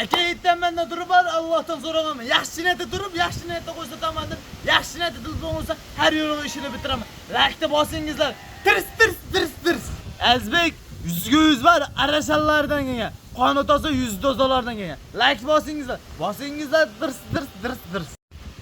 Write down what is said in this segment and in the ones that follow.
Aka aytganman turib Allohdan so'raganman. Yaxshi niyatda turib, yaxshi niyatda ko'rsataman deb, yaxshi niyatda telefon bo'lsa, har yo'lini ishini bitiraman. Laykni bosingizlar. Tirs tirs tirs tirs. Azbek yuzga yuz var arashanlardan kelgan. Qoni toza yuz tozalardan kelgan. Layk bosingizlar. Bosingizlar tirs tirs tirs tirs.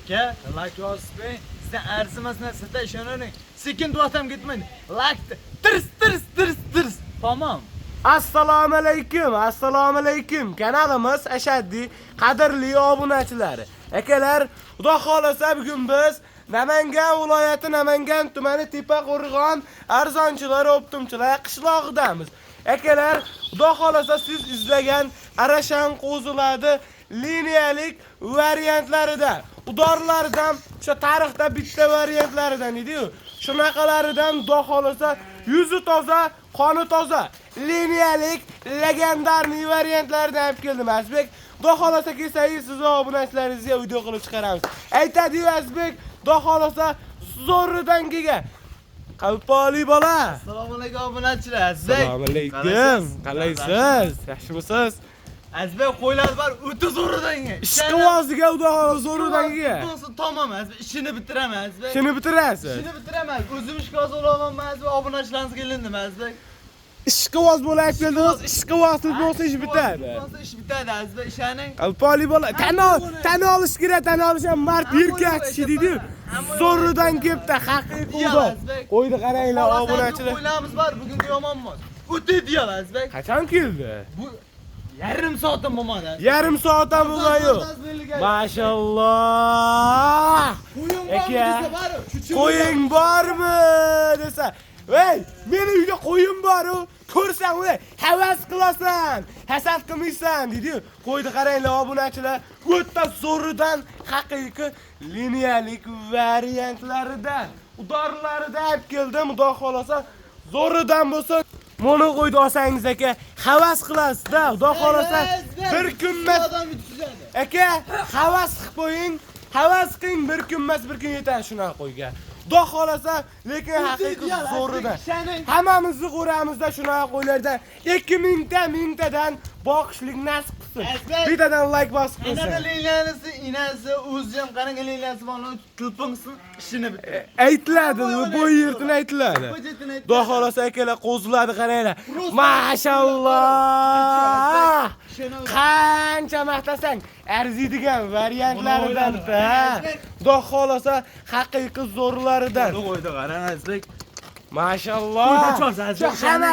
Aka, layk bosib qo'ying. Sizdan arzimas narsada ishonavering. Sekin duotam ketmaydi. Layk tirs tirs tirs tirs. Tamom. Assalomu alaykum, assalomu alaykum. Kanalimiz ashaddiy qadrli obunachilari. Akalar, Xudo xolasa bugun biz Namangan viloyati Namangan tumani Tepaqo'rg'on arzonchilar, o'ptumchilar qishlog'idamiz. Akalar, Xudo xolasa siz izlagan Arashan qo'zilarni liniyalik variantlarida, udorlaridan, o'sha tarixda bitta variantlaridan edi-yu. Shunaqalaridan Xudo xolasa yuzi toza, qoni toza, liniyalik legendarniy variantlardan olib keldim Azbek. Xudo xolasa kelsangiz sizni obunachilaringizga video qilib chiqaramiz. Aytadi-yu Azbek, Xudo xolasa zo'ridan kelgan. Qalpoli bola. Assalomu alaykum obunachilar. Azbek. Assalomu alaykum. Qalaysiz? Yaxshimisiz? Azbek qo'ylar bor, o'ta zo'ridan kelgan. Ishqiboziga Xudo xolasa zo'ridan kelgan. Bo'lsin, tamom Azbek, ishini bitiraman Azbek. Shuni bitirasiz. Ishini bitiraman. O'zim ishga olaman Azbek, obunachilarimiz kelindim Azbek. Ishqiboz bo'lib keldingiz, ishqibozsiz bo'lsa ish bitadi. Bo'lsa ish bitadi Azbek, ishoning. Qalpoli bola tan olish kerak, tan olish ham mard erkak kishi deydi-yu. Zo'ridan kelibdi, haqiqiy Ideal xudo. Azbek. Qo'ydi qaranglar obunachilar. Qo'ylarimiz bor, bugungi yomon emas. O'ta ideal Azbek. Qachon keldi? Bu yarim soatdan bo'lmadi. Yarim soat ham bo'lgan yo'q. Mashalloh. Qo'ying bormi Aka. desa bor, chuchuk. Qo'ying bormi desa, "Ey, meni uyda qo'yim bor-u, ko'rsang uni havas qilasan, hasad qilmaysan" deydi-yu. Qo'ydi qaranglar obunachilar, o'ta zo'ridan haqiqiy liniyalik variantlaridan, udorlaridan olib keldim, Xudo xolasa zo'ridan bo'lsa, mana qo'ydi olsangiz aka, havas qilasizda, Xudo xolasa bir kun emas odam yutqizadi. Aka, havas qilib qo'ying, havas qiling, bir kun emas, bir kun yetadi shunaqa qo'yga. Xudo xolasa, lekin haqiqiy zo'ridan. Ishoning. Hammamizni qo'ramizda shunaqa qo'ylardan 2000 ta, 1000 tadan boqishlik nasib qilsin. Azbek. Bittadan like bosib Ana qo'ysin. liniyasi, inasi o'zi ham qarang liniyasi borni telefon qilsin, ishini bitir. Aytiladi, bu yerdan aytiladi. Xudo xolasa akalar qo'zilarni qaranglar. Mashalloh. Qancha maqtasang arziydigan variantlaridan ha. Xudo xolasa haqiqiy zo'rlaridan. Qo'ydi qarang Azbek. Mashalloh. Qo'ydi chorsa, Shu Azbek. hamma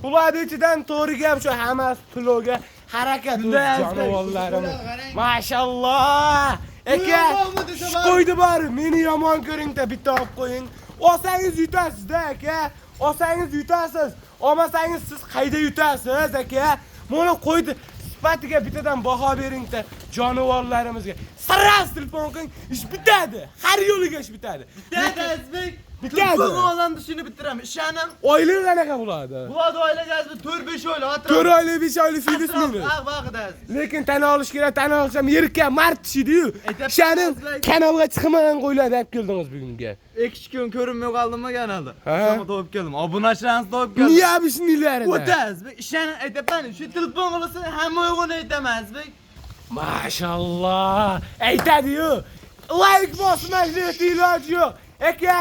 ularning ichidan to'g'ri gap shu hammasi to'lovga harakat Shunday o'z Azbek, jonivorlarimiz. shu qarang. Mashalloh. Aka, Qo'ying bormi desa shu bor. qo'ydi bor, meni yomon ko'ringda bitta olib qo'ying. Olsangiz yutasiz-da aka. Olsangiz yutasiz. Olmasangiz siz qayda yutasiz aka? Mana qo'ydi sifatiga bittadan baho beringda jonivorlarimizga. Saras telefon qiling, ish bitadi. Har yo'liga ish bitadi. Bitadi Azbek. Bitadi. Telefon odamni ishini bitiraman. Ishoning. Oylik qanaqa bo'ladi? Bularni oylik Azbek 4-5 oylik atrof. 4 oylik, 5 oylik fidus minus. Vaqtida Azbek. Lekin tan olish kerak, tan olish ham erkak mard kishi-ku. Aytyapman, Shanim Azbek. kanalga chiqmagan qo'ylarni olib keldingiz bugunga. 2 kun ko'rinmay qoldimmi kanalda? Ha. Shuni topib keldim. Obunachilarimizni topib keldim. Niye abishnilarida? O'ta Azbek. Ishoning aytyapman. Shu telefon qilsa hamma yo'g'ini aytaman Azbek. Mashalloh. Aytadi-yu. Like bosmaslik iloji yo'q. Aka,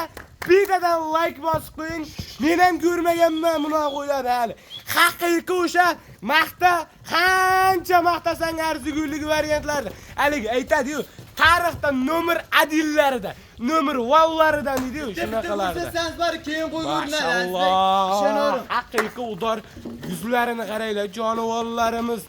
bittadan like bosib qo'ying. Men ham ko'rmaganman bunaqa qo'ylarni hali. Haqiqiy o'sha maqta, qancha maqtasang arzigulik variantlarida. Haligi aytadi-yu, tarixda nomer adillarida, nomer vallaridan deydi-yu, shunaqalarda. Ko'rsatsangiz bor, keyin qo'y ko'rinadi Azbek. Mashalloh. Ishonaverin. Haqiqiy udor yuzlarini qaranglar, jonivorlarimiz.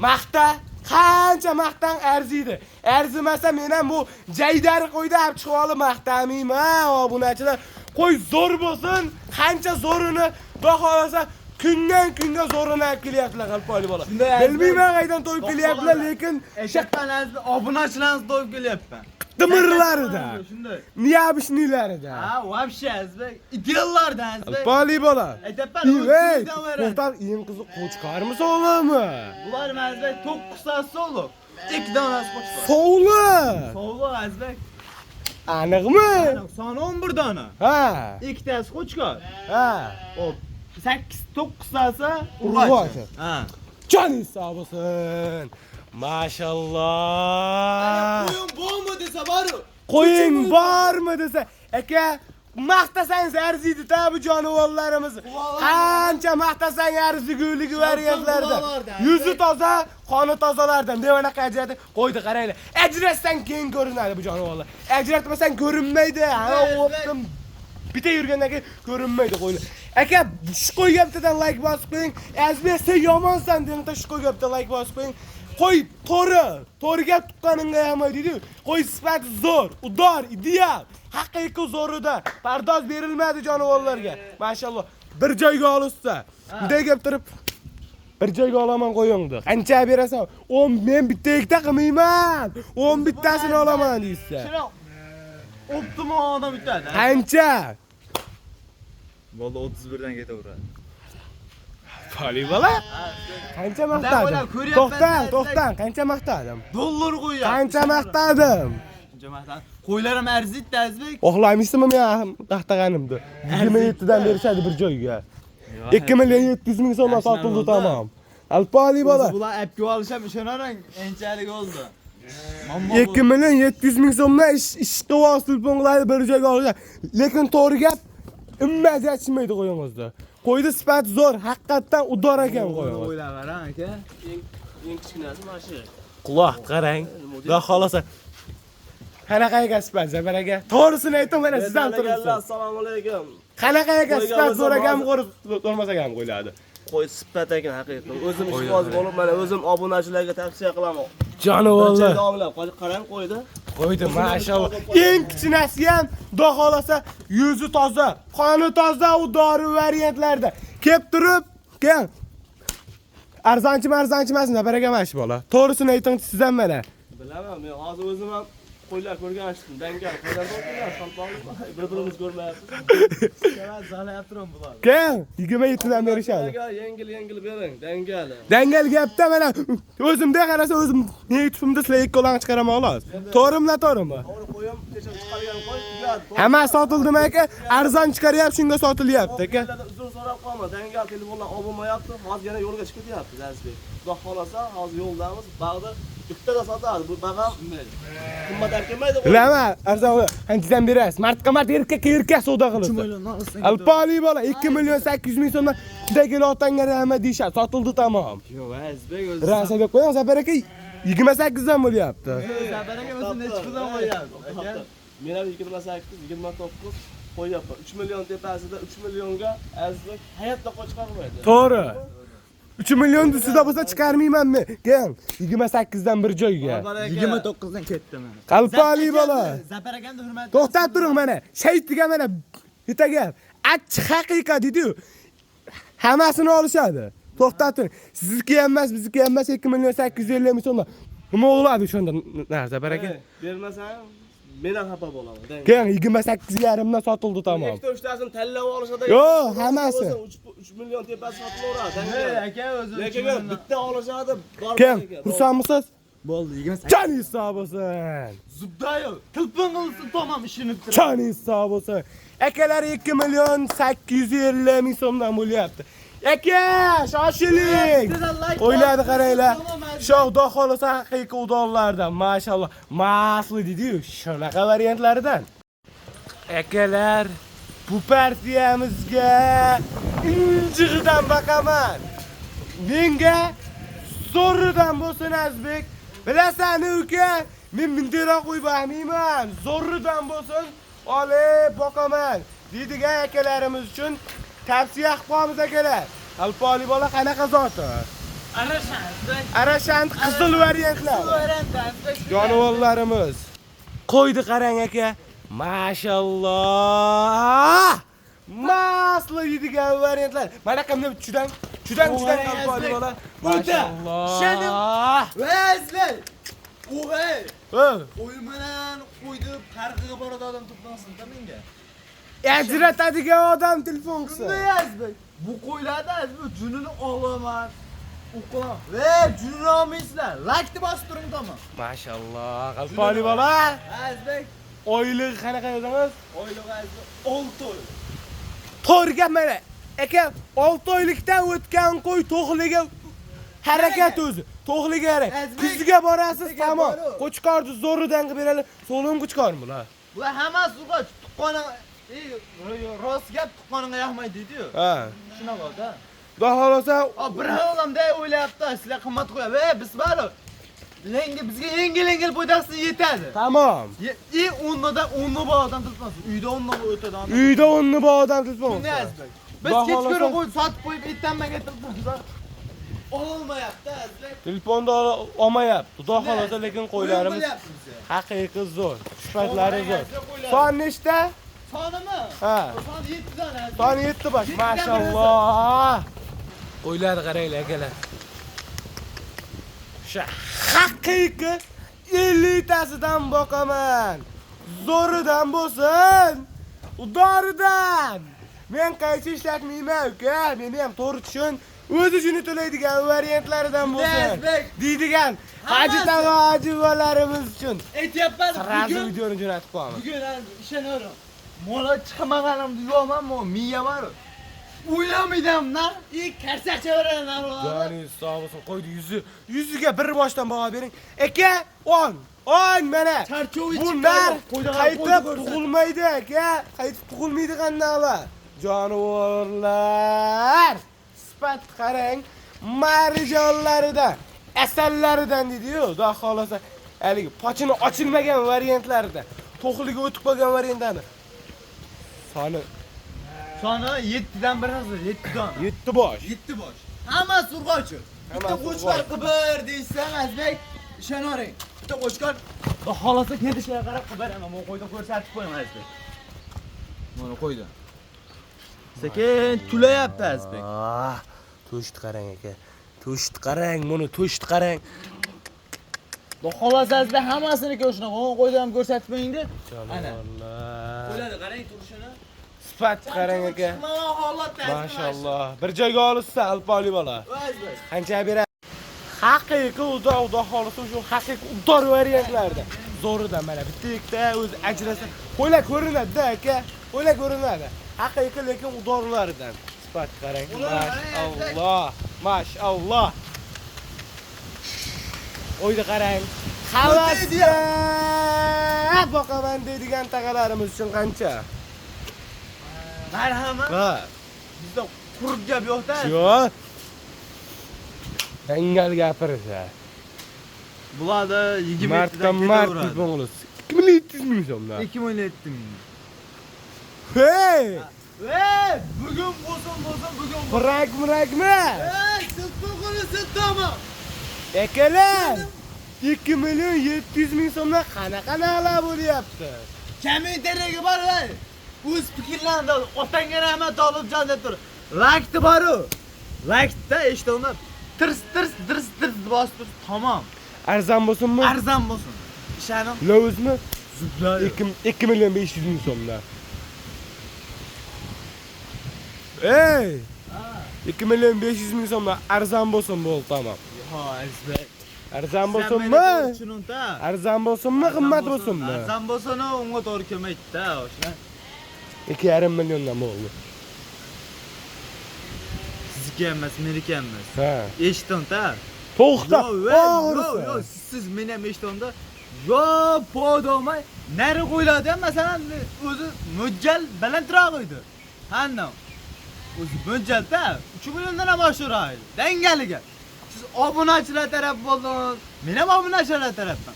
Maqta qancha maqtang arziydi. Arzimasa men ham bu jaydari qo'yda olib chiqib olib maqtamayman obunachilar. Qo'y zo'r bo'lsin, qancha zo'rini Xudo xolasa kundan kunga zo'rini olib kelyaptilar qalpoli bola. Shunday Azbek. Bilmayman qaydan to'yib kelyaptilar, lekin Aytyapman Azbek, obunachilarimizni topib kelyapman. Qimirlarida. Shunday. Niyabishnilarida. Ha, вообще Azbek. Ideallardan Azbek. Qalpoli bola. Aytyapman, Ey, o'zimizdan variant. to'xtab, eng qiziq qo'chqormi sog'lig'mi? Bular Azbek 9 tasi so'liq. 2 donasi qo'chqor. Sovliq. Sovliq Azbek. Aniqmi? Soni 11 dona. Ha. Ikkitasi qo'chqor. Ha. Hop. 8 9 tasi Urg'ochi. urg'ochi. Ha. Joningiz sog' bo'lsin. Mashalloh. Qo'yim bormi desa boru. Qo'ying bormi desa, aka maqtasangiz arziydi-da bu jonivorlarimizni. Qancha maqtasang arzigulik variantlarda. Yuzi toza, qoni tozalardan. Devanaqa ajratib qo'ydi, qaranglar. Ajratsang keyin ko'rinadi bu jonivorlar. Ajratmasang ko'rinmaydi. Ha, o'ptim. Bitta yurgandan keyin ko'rinmaydi qo'ylar. Aka, shu qo'yga bittadan like bosib qo'ying. Azbek sen yomonsan deng, shu qo'yga bitta like bosib qo'ying. Qo'y to'g'ri, to'g'riga tuqqaningga ham deydi. Qo'y sifati zo'r, udor, ideal. Haqiqiy zo'rida. Pardoz berilmadi jonivorlarga. Mashalloh. Bir joyga olishsa, bunday kelib turib bir joyga olaman qo'yingni. Qancha berasan? 10 men bitta ikkita qilmayman. 10 bittasini olaman deysa. Shuni optimal odam bitadi. Qancha? Bo'ldi 31 dan ketaveradi. Pali bola. Qancha maqtadim? To'xtang, to'xtang, qancha maqtadim? Dollar qo'yyapti. Qancha maqtadim? Qancha maqtadim? Qo'ylar ham arziydi Azbek. Oqlamaysizmi men maqtaganimni? 27 dan berishadi bir joyga. 2 million 700 ming so'mdan sotildi tamom. Alpali bola. Bular apga olish ham ishonarang, enchalik oldi. 2 million 700 ming so'mdan ish qilib telefon bir joyga olishadi. Lekin to'g'ri gap, umuman ajratishmaydi qo'yingizda. Qo'ydi sifati zo'r, haqiqatdan udor ekan qo'yingiz. O'ylaver aka. Eng kichkinasi mana shu. Quloq qarang. Xudo xolasa. Qanaqa ekan sifat Zafar aka? To'g'risini ayting mana siz ham turibsiz. Assalomu alaykum. Qanaqa ekan sifat zo'r ekanmi, qo'rib ekanmi qo'yiladi. Qo'y sifat ekan haqiqatan. O'zim ishqiboz bo'lib, mana o'zim obunachilarga tavsiya qilaman. Jonivorlar. Qarang qo'ydi. Qo'ydi, mashalloh. Eng kichinasi ham xudo xolasa yuzi toza, qoni toza u dori variantlarda. Kelib turib, keyin arzonchimi, arzonchi emasmi Zafar aka mana shu bola. To'g'risini ayting siz ham mana. Bilaman, men hozir o'zim ham qo'ylar ko'rgan chiqdim. Dangal qo'ylar ko'rgan, bir-birimiz ko'rmayapmiz. Zalayap turam bular. Keyin 27 dan berishadi. Yengil yengil bering, dangal. Dangal gapda mana o'zimda qarasa o'zim ne yutibimda sizlar ikkovlari chiqaraman xolos. To'g'rimi, to'g'rimi? To'g'ri qo'yim, kecha chiqargan qo'y tugadi. Hamma sotildimi aka? Arzon chiqaryapti, shunga sotilyapti aka. Uzr so'rab qolma, dangal telefonlar olib bo'lmayapti. Hozir yana yo'lga chiqib ketyapmiz Azizbek. Xudo xolasa, hozir yo'ldamiz. Bag'da bittada sotadi. Bu bag'am qimmat kelmaydi. Bilaman, arzon qanchadan berasiz? Martga mart erkakka erkak savdo qilasiz. Alpali bola 2 million 800 ming so'mdan juda kelotanga rahmat deyishadi. Sotildi tamom. Yo'q, Azizbek o'zi. Rosa deb qo'ying, Zafar aka 28 dan bo'lyapti. Zafar aka o'zi necha puldan qo'yapti aka? Men ham 28, 29 qo'yyapman. 3 million tepasida 3 millionga Azizbek hayotda qo'y chiqarmaydi. To'g'ri. 3 million ustida bo'lsa chiqarmayman men. Keyin 28 dan bir joyga. 29 dan ketdi mana. Qalpali bola. Zafar akamni hurmat. To'xtab turing mana. Shaytiga mana bitta gap. Achchiq haqiqat dedi-yu. Hammasini olishadi. To'xtab turing. Sizniki ham emas, bizniki ham emas 2 million 850 ming so'mdan. Nima bo'ladi shunda narsa Zafar aka? Bermasam men ham xafa bo'laman. Keyin 28,5 dan sotildi tamom. Ikkita uchtasini tanlab olishadi. Yo'q, hammasi. 3 million tepasi sotilaveradi. Aka o'zi. Lekin bitta olishadi. Keyin xursandmisiz? Bo'ldi 28. Joningiz sog' bo'lsin. Zubdayev tilpin qilsin tamom ishini bitiradi. Joningiz sog' bo'lsin. Akalar 2 million 850 ming so'mdan bo'lyapti. Aka, shoshiling. O'yladi qaranglar. Shu xudo xolasa haqiqiy udollardan, mashalloh. Masli dedi-yu, shunaqa variantlaridan. Akalar, bu partiyamizga injig'idan boqaman. Menga zo'ridan bo'lsin Azbek. Bilasan uka, men bundayroq qo'y boqmayman. Zo'ridan bo'lsin, olib boqaman. Deydigan akalarimiz uchun tavsiya qilib qo'yamiz akalar. Alpoli bola qanaqa zoti? Arashant qizil variantlar. Jonivorlarimiz. Qo'ydi qarang aka. Mashalloh. Masli deydigan variantlar. Mana qanday chudang, chudang chudang alpoli bola. Mashalloh. Vezler. O'g'ay. Ha. Qo'y bilan qo'ydi farqiga boradi odam to'plasin da menga. Ajratadigan odam telefon qilsa. Shunday Azbek. Bu qo'ylarda Azbek junini olaman. O'qilaman. Ve junini olmaysizlar. Like bosib turing tamom. Mashalloh. Alpoli bola. Azbek Oylig'i qanaqa dedingiz? oylig'i Azbek 6 oy. To'g'ri gap mana. Aka, 6 oylikdan o'tgan qo'y to'qligi Harakat o'zi. To'g'liga qarang. Kuziga borasiz, tamom. Qo'chqorni zo'ridan qilib beradi. So'lim qo'chqormi bular? Bular hammasi urg'och, tuqqani rost gap tuqqaniga yoqmaydi deydi-yu. Ha. Shunaqa-da. Xudo xolasa, Bir odamda o'ylayapti, sizlar qimmat qo'yapti. Biz bari lengi bizga yengil-yengil foydasi yetadi. Tamom. O'rnidan o'rni bor odam telefon. Uyda o'rni o'tadi. Uyda o'rni bor odam telefon. Biz kechqurun qo'yib sotib qo'yib ertanmaga telefon olmayapti azizlar. Telefonda olmayapti. Xudo xolasa, lekin qo'ylarimiz haqiqiy zo'r. Sifatlari zo'r. Son nechta? Sonimi? Ha. Son 7 dona. Son 7 bosh. Mashalloh. Qo'ylar qaranglar akalar. O'sha haqiqiy 50 tasidan boqaman. Zo'ridan bo'lsin, udoridan. Men qaychi ishlatmayman uka, meni ham to'g'ri tushun. O'zi shuni to'laydigan variantlaridan bo'lsin. Deydigan Haji tog'a, hajivalarimiz uchun. Aytyapman, bugun videoni jo'natib qo'yamiz. Bugun ishonaverim. Mola chiqmaganimni yo'qman, miya bor. O'ylamaydim, nar, karsak chaveraman. Joningiz sog' bo'lsin. Qo'ydi yuziga bir boshdan baho bering. Aka, 10. 10 mana. Charchovi Bunlar qaytib tug'ilmaydi aka. Qaytib tug'ilmaydigan narlar. Jonivorlar. Sifat qarang, marjonlaridan, asallaridan deydi-yu, xudo xolasa, haligi pochini ochilmagan variantlarida, to'qliga o'tib qolgan variantlarni. Soni 7 dan bir hozir, 7 dona. 7 bosh. 7 bosh. Hammasi urg'ochi. Bitta qo'chqor qilib deysan, Azizbek, ishonavering. Bitta qo'chqor xudo xolasa ketishiga qarab qilib beraman. Men qo'yda ko'rsatib qo'yaman Azizbek. Mana qo'ydi. Sekin tulayapti Azizbek. To'shni qarang aka. To'shni qarang, buni to'shni qarang. Xudo xolasa Azizbek hammasini shunaqa. Qo'yda ham ko'rsatib qo'yingda. Ana. Qo'ylarni qarang turishini. Sifat qarang aka. Mashalloh. Bir joyga olishsa alpoli bola. Qancha beradi? Haqiqiy xudo xolasa shu haqiqiy udor variantlarda. Zo'ridan mana bitta ikkita o'zi ajrasa, qo'ylar ko'rinadi-da aka. Qo'ylar ko'rinadi. Haqiqiy lekin udorlaridan. Sifat qarang. Mashalloh. Mashalloh. Qo'yni qarang. Havasda boqaman deydigan tag'alarimiz uchun qancha? Marhamat. Ha. Bizda quruq gap yo'q-da. Yo'q. Dangal gapirsa. Bularda 27 dan ketaveradi. 2 700 ming so'mdan. 2 700 ming. Hey! Ey, bugun bo'lsin, bugun. Bırak-bırakma. Ey, silpon qo'lisi tamam. Akalar, 2 700 ming so'mdan qanaqa narxlar bo'lyapti? Kommentariyaga bor, ey. O'z fikrlarini otangga rahmat Tolibjon deb tur. Like'ni bor-u. Like'da eshitaman. Tirs tirs tirs tirs bosib tur, tamom. Arzon bo'lsinmi? Arzon bo'lsin. Ishonim. Lovuzmi? Zublar. 2 500 ming so'mdan. Ey! 2 500 ming so'mdan arzon bo'lsin bo'ldi, tamom. Ha, Azizbek. Arzon bo'lsinmi? Arzon bo'lsinmi, qimmat bo'lsinmi? Arzon bo'lsin, unga to'g'ri kelmaydi-da, o'shana. 2,5 milliondan bo'ldi. Sizniki emas, meniki emas. Ha. Eshitdim-da. To'xta. Yo'q, siz men ham eshitdim-da. Yo, podomay nari qo'yiladi ham, masalan, o'zi mo'ljal balandroq edi. Hanna. O'zi mo'ljalda 3 milliondan ham oshiqroq edi. Dangaliga. Siz obunachilar taraf bo'ldingiz. Men ham obunachilar tarafman.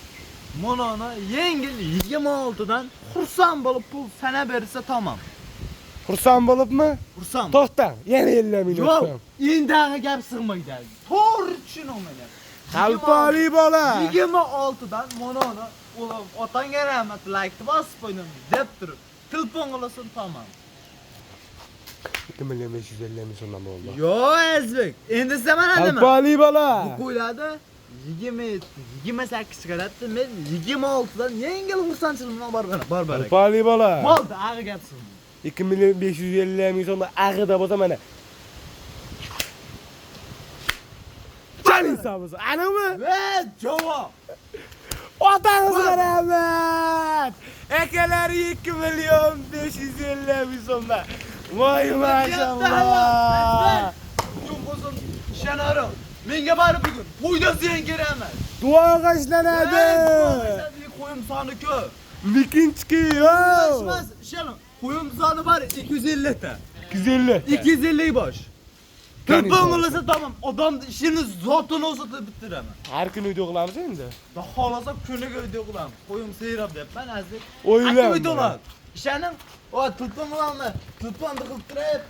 Mononi yengil 26 dan xursand bo'lib pul sana bersa tamom. Xursand bo'libmi? Xursand. To'xtang, yana 50 ming Yo'q, o'tdim. endi gap sig'maydi. To'g'ri tushuning meni. Qalpoli bola. 26 dan mononi o'g'lim otangga rahmat like bosib qo'ydim deb turib telefon qilasin tamom. 2 550 ming so'mdan bo'ldi. Yo'q, Azizbek, endi sizlar mana nima? Qalpoli bola. Bu qo'ylarda 27, 28 chiqaradi. Men 26 dan yengil xursandchilik bilan bor bor bor. Qalpoli bola. Bo'ldi, ag'i gap sig'maydi. 2 550 ming so'mdan ag'ida bo'lsa mana. Joning sog' bo'lsin. Aniqmi? Va javob. Otangizga rahmat. Akalar 2 550 ming so'mdan. Voy mashalloh. Bugun bo'lsin ishonarim. Menga bari bugun qo'yda ziyon kerak emas. Duoga ishlanadi. Qo'yim soni ko'p. Likinchiki, yo. Emas, ishanim. Qo'yim soni bor 250 ta. 250. 250 bosh. Telefon qilsa tamom, odam ishini zotini o'zida bitiraman. Har kuni uyda qilamiz endi. Xudo xohlasa kuniga uyda qilamiz. Qo'yim seyrab deyapman azizlik. O'ylayman. Uyda bo'ladi. Ishanim, o telefon qilaman. Telefonni qilib turib,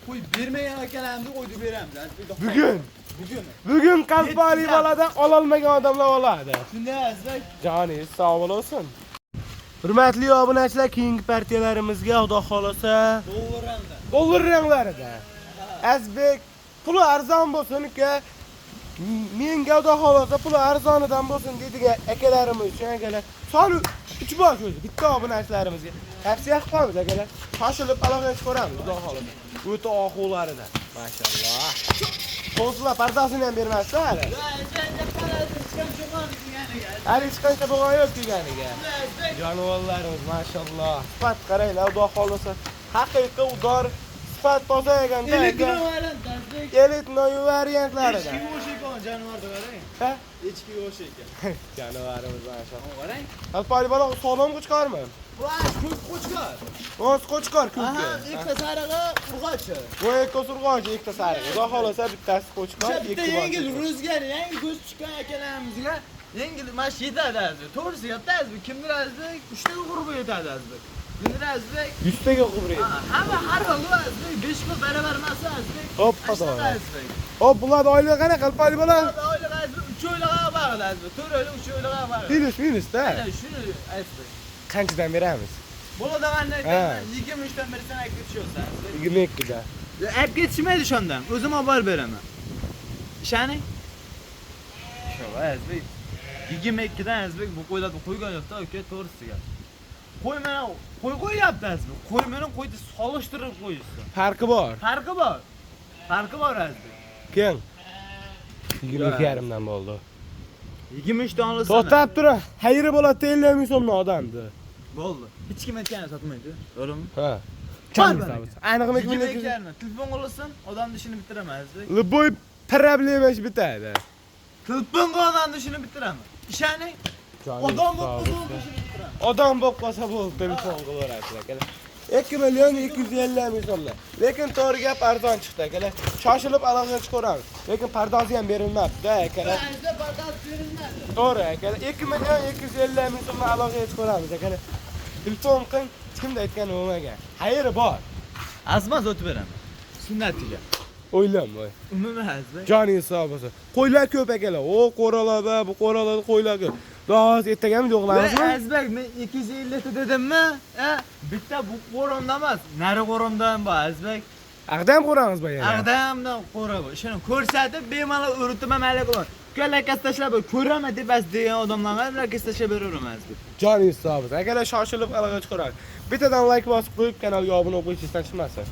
qo'yib bermagan akalarimizni qo'yib beramiz. Azizlik. Bugun. Bugun. Bugun qalbali Yettita. boladan ololmagan odamlar oladi. Shunday azizlik. Joningiz sog' bo'lsin. Hurmatli obunachilar, keyingi partiyalarimizga Xudo xolasa Dollar hamda. dollar ranglarida. Azbek puli arzon bo'lsin uka. Menga Xudo xolasa puli arzonidan bo'lsin deydigan akalarimiz uchun akalar soni 3 bosh o'zi bitta obunachilarimizga tavsiya qilib qo'yamiz akalar. Shoshilib aloqaga chiqaramiz Xudo xolasa. O'ta oxularida. Mashalloh. Qo'zlar pardasini ham bermasdi hali. Hali hech qancha bo'lgani yo'q deganiga. Jonivorlarimiz mashalloh. Sifat qaranglar, Xudo xolasa haqiqiy udor sifat toza ekanda. Elitni variant azizlik. Elitnoy variantlarida. Echkiga o'xshaydi jonivorni qarang. Ha? Echkiga o'xshaydi. Jonivorimiz mashalloh. Qarang. Alpali bola sog'lom qo'chqormi? Voy, ko'k qo'chqor. O'z qo'chqor ko'kka. Aha, ikkita sarig'i, urg'ochi. Bu ikki urg'ochi, ikkita sarig'i. Xudo xolasa bittasi qo'chqor, O'sha bitta ikki yengil bosh. ro'zgar, yangi ko'z tushgan akalarimizga yengil mana shu yetadi azizlik. To'g'risi gapda azizlik, kimdir azizlik, 3 ta qurbi yetadi azizlik. Kimdir azizlik, 100 taga qubri. hamma har xil azizlik, 5 xil baravar emas azizlik. Hoppa Shunaqa to'g'ri. azizlik. Hop, bularni oyligi qanaqa Alpali bola? Oylik azizlik, 3 oylig'i bor azizlik, 4 oylik, 3 oylig'i bor. Minus, minusda. Mana shuni azizlik. Qanchadan beramiz? Bo'ladiganini Ha. aytaman, 23 dan bersam olib ketishyapsan azizlik. 22 da. Olib ketishmaydi shundan. O'zim olib borib beraman. Ishoning. Yo'q, azizlik. 22 dan azizlik bu qo'ylarni qo'ygan yo'qda, aka, to'g'risi gap. Qo'y bilan qo'y qo'yyapti azizlik. Qo'y bilan qo'yni solishtirib qo'yishdi. Farqi bor. Farqi bor. Farqi bor azizlik. Keyin 22,5 dan bo'ldi. 23 dan olsa. To'xtab turing. Xayri bo'ladi 50 ming so'mni odamdi. Bo'ldi. Hech kim aytganini sotmaydi. To'g'rimi? Ha. Bor Anig'ini 22,5. Telefon qilsin, odamni ishini bitiraman azizlik. Любой problema ish bitadi. Telefon qil odamni ishini bitiraman. Ishoning. Odam bo'lib bo'ldi ishini bitiraman. Odam bo'lib qolsa bo'ldi, telefon qilaverasiz akalar. 2 million 250 ming so'mlar. Lekin to'g'ri gap arzon chiqdi akalar. Shoshilib aloqaga chiqaveramiz. Lekin pardozi ham berilmabdi akalar. Azizlar pardoz berilmadi. To'g'ri akalar. 2 million 250 ming so'mdan aloqaga chiqaveramiz akalar. Telefon qiling, hech kimda aytgani bo'lmagan. Xayri bor. Azmaz o'tib beraman. Sunnatiga. O'ylanmay. Umuman azizlar. Joningiz sog' bo'lsin. Qo'ylar ko'p akalar. O qo'ralarda, bu qo'ralarda qo'ylar ko'p. Hozir ertaga ham yo'qlamizmi? Azizbek, men 250 ta dedimmi? Bitta bu qo'ramda emas, nari qo'ramda ham bor azizbek. Ag'da ham qo'ramiz bu yana. Ag'da ham qo'ra bor. Shuni ko'rsatib bemalol uritib mayli qilaman. Lakas tashlab ko'raman deb bas degan odamlarga lakas tashlab beraverman azizbek. Joningiz sog' bo'lsin. Akalar shoshilib aloqaga chiqaramiz. Bittadan like bosib qo'yib kanalga obuna bo'lib qo'yish esdan chiqmasin.